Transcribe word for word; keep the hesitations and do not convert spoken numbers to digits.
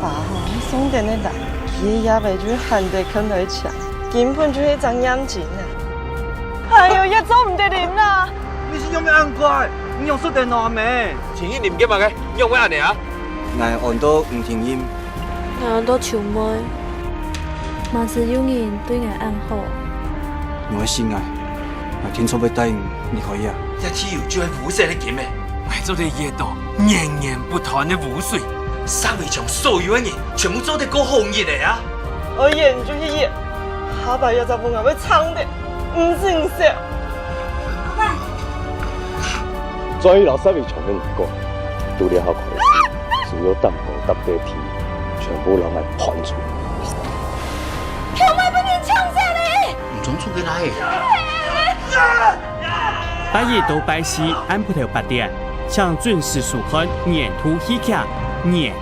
爸吼，送等个啦，佢个爺爺就係喊得肯來搶，根本就係一隻眼睛啊！哎喲，也做毋得人啊！你係仰會恁怪？你仰識得阿姆？天英啉个麼个？仰會恁呢啊？𠊎安到吳天英。𠊎安到秋妹。嘛係有人對𠊎恁好。你愛信𠊎，𠊎定著會帶你離開這。這地球就係烏色个金个。 𠊎做得挖到源源不斷个烏水，石圍牆所有个人全部做得過好日仔啊！愛挖就去挖，下擺這隻屋𠊎會撐得，毋使你笑。再摎石圍牆个人講，除了好看个事，所有擔高擔低个地，全部摎𠊎搬出去。球妹分人搶走了！你總出得來！拜一到拜四暗晡頭八點，請準時收看年度喜劇《年》。